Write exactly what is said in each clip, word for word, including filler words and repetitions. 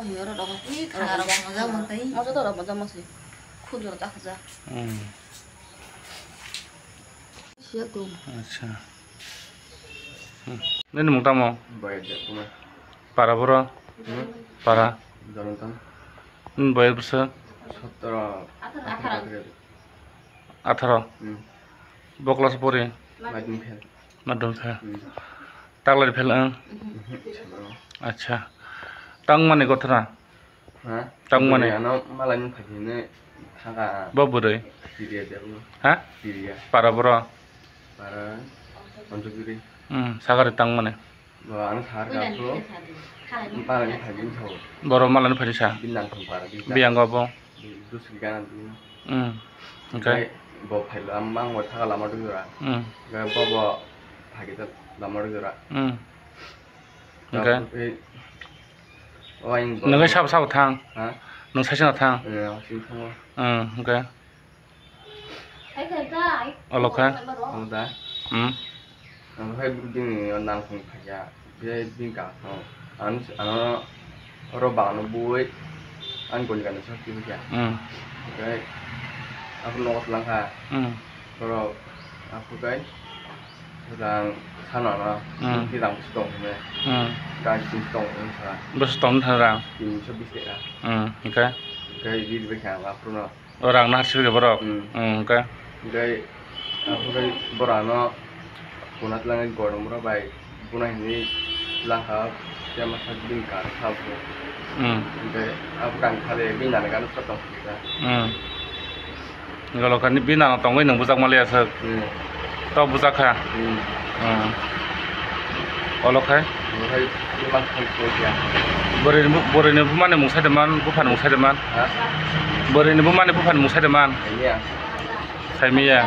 Moja to rok moja moswi. Khujur ta khaja. Hmm. Siya tu. Acha. Hmm. Nini mung tamo? Bayar jak kuma. Para boro? Hmm? Para. Jantan. Hmm, bayar bwswk? Sotro. Atharo, atharo. Atharo. Hmm. Bo class pori? Madhyamik fail. Madhyamik fail. Hmm. Taklari fail ang? Mhm. Acha. Tang mani gothra? Ha? Tang mani? Bwrwi ano malai ni phai phai thaka. Bo bwrwi? Siriya de. Ha? Siriya. Para boro? Para Panchagiri. Hmm, sagari tang mani. Bo ano sahar ka phuru. Para ni phai din sao. Boro malani phai sa. Bin nang thong para din. Biang go bo. Dusri gana din. Hmm. Okay. Bo phai la mang bo thaka lama dura. Hmm. Ga bo bo phai ta lama dura. Hmm. Okay. Nang sabo sabo thang. Ha? Nang saisana thang. Eh, sing thang. Hmm, okay. Olo kha? Ang da? Hmm. Ang hai bini nang thong phaiya. Bini bini ka thong. Ang, ang oro bang no bui. Ang goni gani sakti kya. Hmm. Okay. Aku nokot lang kha. Hmm. Oro aku kai. Rang sana na. Hmm. Ti rang stong ne. Hmm. Rang stong ne sa. Bus stong tha rang. Tin so bis ka. Hmm. Okay. Okay, di di kha aku no. O rang na harsi khe borok. Hmm. Hmm, hwnkhe? Hwnkhe, hwnkhe borano kuna tlangwi gormrok bai buna hinwi langkha, tei masa bini kar kha bo. Hmm. Hwnkhe, abo kang khale bini nana gana sotong kha. Hmm. Golokani bini nana tongwi nwng bujak maliya swk. Hmm. To bujak kha. Hmm. Hmm. Olo khai? Olo khai bini ma thang khe ya. Bwrwini bu-, bwrwini bumani mung sai de man, buphani mung sai de man? Ha? Bwrwini bumani buphani mung sai de man? Saimiya. Saimiya?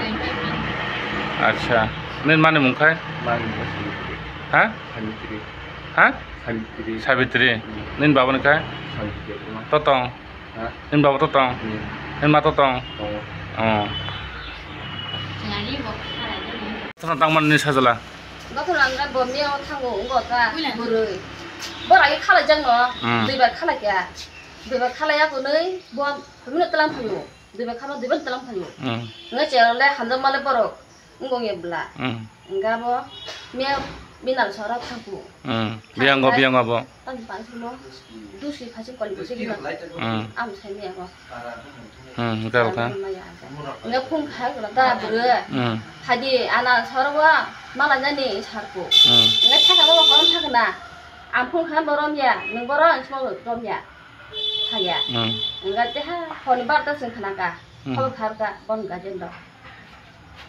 Acha. Nini mani mung khai? Mani mung Samitri. Ha? Samitri. Ha? Samitri. Sabitri. Hmm. Nini babani khai? Samitri. Totong. Ha? Nini baba to tong? Hmm. Nini ma to tong? Tongo. Oh. Tongna tangmani nini sajla? Gothono ang bo miyao thango, wngkha bwrwi. Bora khe khalai jakno, hmm, duibar khalai kha. Duibar khalai ya hwnwi bo hamino tlang phaio. Duibar khama duibar tlang phaio. Hmm. Nge cherole hamjakmale borok. Wngkha wngya bwla. Hmm. Hwnkhe abo miya binal sora thangku. Hmm. Biyango, biyango abo. Tang pansimo dusi phasi koli bisi gina. Hmm. Am sai miya abo. Hmm, hwnkhe abo kha. Hwnkhe phung khai gula da bwrwi. Hmm. Hadi ana sora wa mala jani sarku. Hmm. Hwnkhe thaka baba korom thakna. Am phung kha bo romya, nwng bo rom simo romya. Haya. Hmm. Hwnkhe teha honi barta sing khanaka. Hmm. Hol kharka bon gajen do.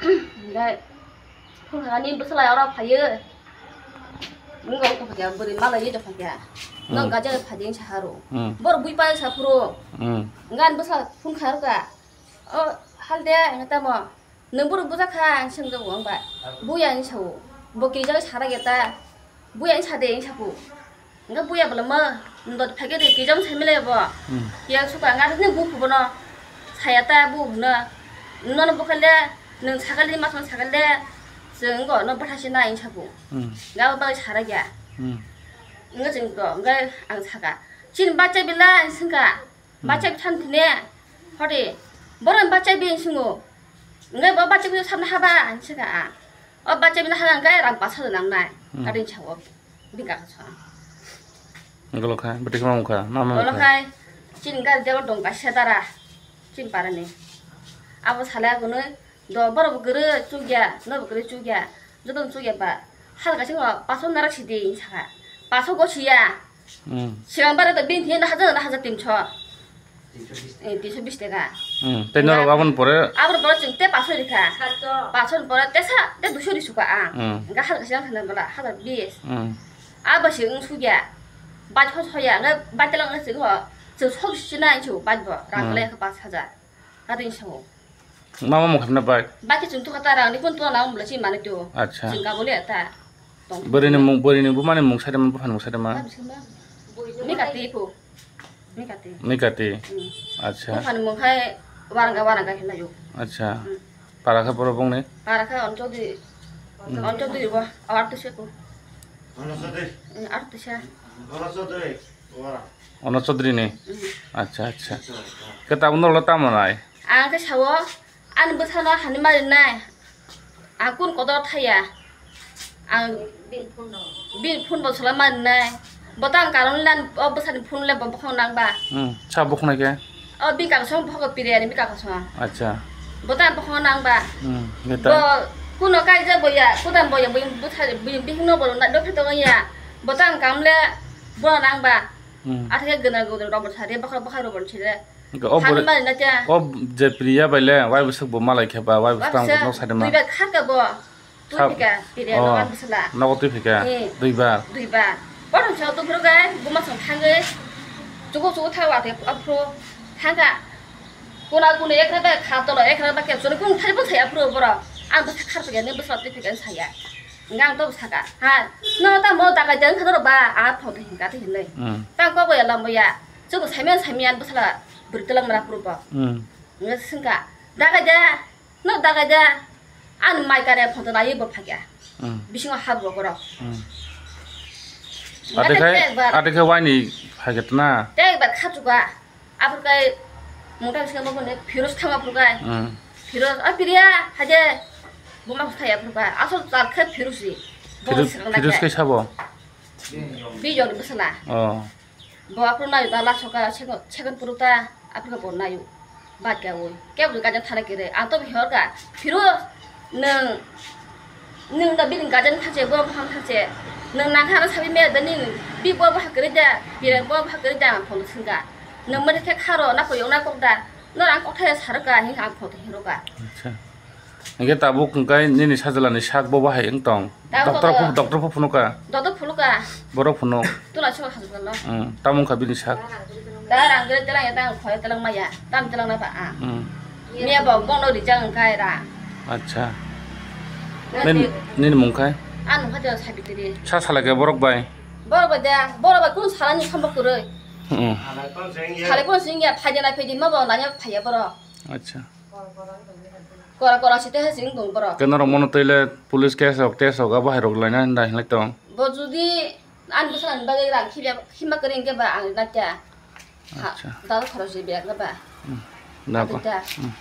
Hwnkhe phung hani bwsala oro phaiyo. Wngkha wngkha phaiya, bwrwi malaiwi tongkha khe. No, hmm, gaja phadi wngsa haro. Hmm. Bor bui pai sa phuru. Hmm. Ngan bwsa phung kharka. O halde ngatamo. Nwng boro bujak kha ang sengjago wngba. Buya wngsa o. Bo kijak sara geta. Buya wngsa de wngsa phu. Hwnkhe buya bolongma, ndot phaikhe de kijam saimile bo. Hmm. Kiya suka nga ni buphu bono. Saya ta bu hwno. Nono bukhale, nwng sakalni masong sakalde, chwng go no bwtha se nai wngsa phu. Hmm. Nga bo bagwi sara ya. Hmm. Nga chwng go, nga ang saka. Chini bacha bila ang sengka. Hmm. Bacha bi than thine. Hode, borok bacha bi ang sengo. Nga bo bacha bi sabna haba ang sengka a. O bacha bini hana hwnkhe rang pash hajar nangnai. Hmm. Gari ni sabo. Bini kaka sa. Golok kha, bwtwi khe ma wngkha, ma ma wngkha? Golok khai, chini gari driver dong kaisa dara. Chini parani. Abo salai agonwi, do borok bo kwrwi chukya, nobo kwrwi chukya. Jotono chukya ba. Hal kaisa ngo paso narak sidi saka. Paso go siya. Hmm. Sigang bare to bini thini hajar na hajar tinso. Eh, tinso bis taka. Hmm, tei norok aboni pore? Aboni pore chwng tei paso rikha. Paso ni pore tesa tei duiso ri suka ang. Hmm. Hwnkhe hajar kaisa wng thangna bwla, hajar bis. Hmm. Abo se wng sukya. Bai thos hoya, hwnkhe bai telang wng sukha. Chwng sok sina wng sukha bai bo, rang, hmm, belai kha pash hajar. Ado wng sukha. Ma ma mung khamna bai? Bai khe chwng tukha ta rang ni kun tuana wng bwla chini manwi tu. Acha. Chwng kabuli ta. Bwrwini mung, bwrwini bumani mung saidama, buphani mung saidama? Mikati phu. Mikati. Mikati. Hmm. Acha. Buphani mung khai waranga waranga hinlaio. Acha. Hmm. Para kha borok bongni? Para kha on chaudhuri. Hmm. On chaudhuri bo, ar to se ko. Hmm, ar to se. Ono Chaudhary ni? Mm. Acha, acha. Khe tabuk norok tamo nai? Ang khe sao, ani bwsano hani marinai. Ang kun kotor thaya. Ang bini phone bo sala marinai. Bo tang karon lan o bwsani phone le bo bokhong nang ba. Hmm, sa bokhonai khe? O bini kakasong bokhok piriyani bini kakasong. Acha. Bo tang bokhong nang ba. Hmm, neta. Bo kuno kaijak bo ya, kudan bo ya, bo bwsa bo bihingno bo na dophe tongo ya. Bo tang kam le bo nang ba. Hmm. Athe gana gudun rok bo sari bokhok bokhok rok bo sire. Hwnke o bwrwi, o je Priya bai le wai bwswk bo malai khe ba, wai bwswk tang nok sade ma. Duibar kharka bo. Twi phika, Priya no ang bwsala. Nogo twi phika. Duibar. Duibar. Borok sa tu phuru gai, buma song thangwi. Chugo chugo thawa te aphuru thangka. Kuna kuna ekra bai kha tolo, ekra bai khe chuni kung thari bwsai aphuru borok. Ang bwsa khar phika, ni bwsa twi phika saya. Ngang to saka. Ha, no ta mo daga jang khadoro ba, a photo hinka te hinlai. Hmm. Tang ko boya lamboya. Chugo samian samian bwsala bwrwi telang mara phuru bo. Hmm. Nge singka. Daga ja. No daga da, ani mai kare photo nai bo phakya. Hmm. Bisingo hap rok oro. Hmm. Ate khai, ate khai waini phakya tna? Te ekbar khachuka. Aphuru kai mungta bisingo bo ne Firoz thang aphuru kai. Hmm. Firoz, a Priya, haje. Buma thaya aphuru kai. Asol chal khe Firoz si. Firoz, Firoz kai sabo? Bijok ni bwsala. Oh. Bo aphuru nayo da lasoka second, second puru ta aphuru bo nayo. Bad ka oi. Kebo gajan thana kere. Ang to bihor ka. Phiro nung nung da bini gajan thache bo ham thache. Nung nang khana sabi me da ning bi bo bo hakere da. Bira bo bo hakere da ang phone singa. Nung mari khe kharo na koyo na kok da. Nor ang kok thaya saroka hin ang phone hero ka. Acha. Hingke tabuk hingkai nini sajla ni sak bo bahai wng tong. Tabuk Doctor to pho, doctor pho phunuk ka. Doctor phunuk ka. Borok phunuk. Tula chukha khajak no. Hmm, tamo wngkha bini sak. Da rang gre telang ya, tang khoi telang maya. Tam telang na ba a. Hmm. Miya bo bono rijang wngkai ra. Acha. Nani Nini, nini mung khai? Ano kha jang Sabitri. Sa sala ke borok bai? Borok bai da, borok bai kun sala ni sambo kuroi. Hmm. Sala kun sing ya, phaja na phaji ma bo nanya phaya borok. Acha. Kora kora site hai sing tong borok. Ke norok mono twi le police case rok, test rok, abo hai rok laina hinda hinlai tong. Bo judi ani bwsani bagwi rang khibya, khima kwrwi hwnkhe ba ang nakya. Ha, acha. Dal khorok se biya ba. Hmm. Da Ado ba. Da. Hmm.